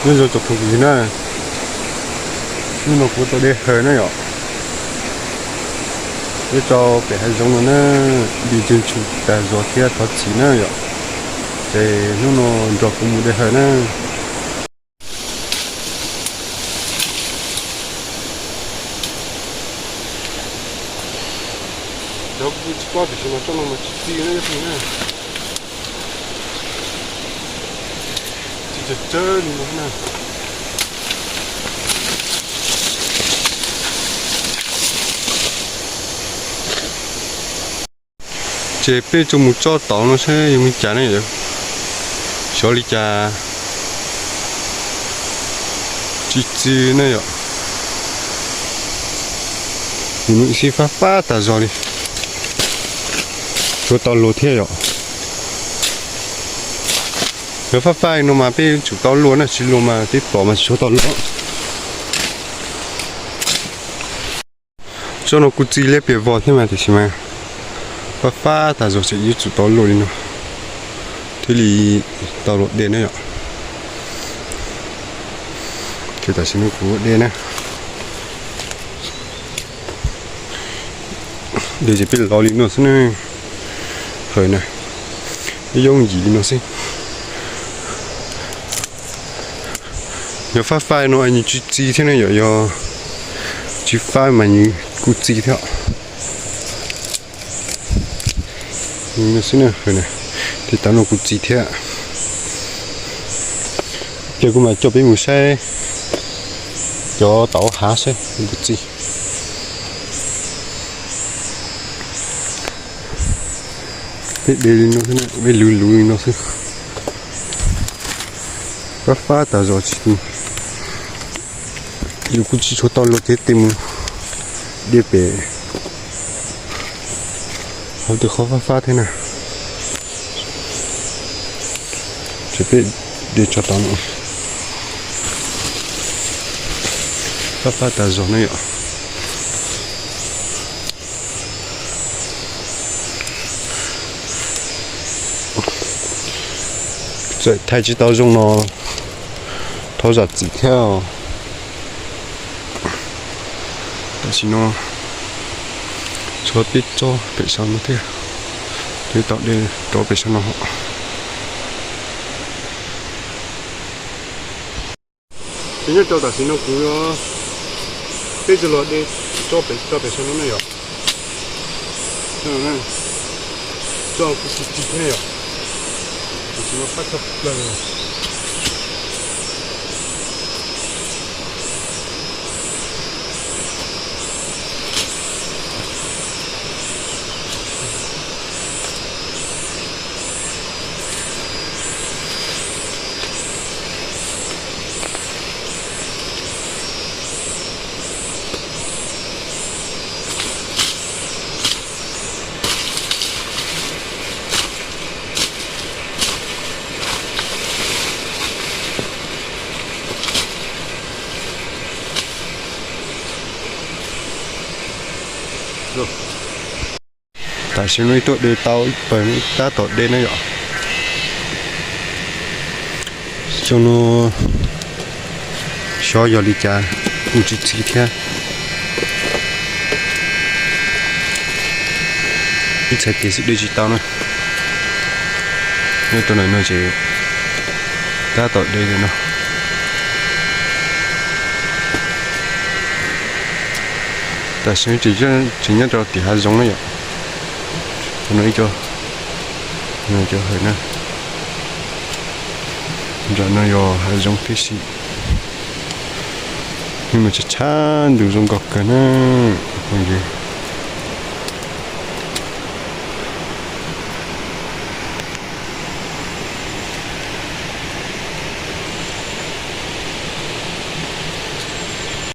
Nyob zoo tsoom phooj ywg na, hnub no kuv tau de haws na yom, nyob rau pem hav zoov no na, npis ntsuj ntshum tag zog thiab thov txim na yom, ces hnub no nrog kuv mus de haws na. Cov kuv tsis paub tiam sis mas tsob no mas tsis txi na, tsis txi na. Txi tsawg tsawg li no na. Ces peb tsuas mus tso tauv no saib yuav ua li cas ne yom. Xyov li cas tsis txi ne yom. Nws xib fab fab tas zog li. Tshuav tau luag thiab yom. Yog fab fab li no mas peb yuav tsum tau luag na, tsis luag mas twb pom mas tsis tshua tau luag. Tsob no kuj txi liab plias vog thiab mas tiam sis mas fab fab tas zog ces yuav tsum tau luag li no thiaj li tau luag de na yom. Ces tam sim no kuv de na. De ces peb lov li no xwb na. Haws na, peb yooj yim li no xwb. Yog fab fab no nws tsis txi thiab na yom, yog tsis fab mas nws kuj txi thiab. Xwb na, tej tauv no kuj txi thiab. Ces kuv mam coj peb mus saib cov tauv hav saib puas txi. Peb de li no xwb, peb luv luv li no xwb. Fab fab tas zog tsis, yus kuj tsis tshua tau luag thiab, tes mus de pem hauv tej qhov fab fab thiab na. Ces peb de tso tau no. Fab fab tas zog na yom. Txawm thaij tsis tau zoo no, thov zam txim thiab. Tam sim no tshuav peb tsob pem saum no thiab, peb tau de rau pem saum no. Ces nyob rau tam sim no kuv yuav, peb tsuas los de tso pem saum no na yom. Tso kuv tsis txi thiab yom. Tam sim no fab tshaj plaws. Tam sim no ib tuaj de tau ib pawg, tab tom de na yom. Xyoo no xyov yog li cas kuj tsis txi thiab. Ib txhais tes xwb de tsis tau na. Nyob rau ntawm no ces tab tom de li no. Tam sim no tseem nyob rau tim hav zoov na yom. No ib co, no cov hawm na. Nram no yog hav zoov tib si. Hnub no tshav tshav ntuj zoo nkauj kawg na.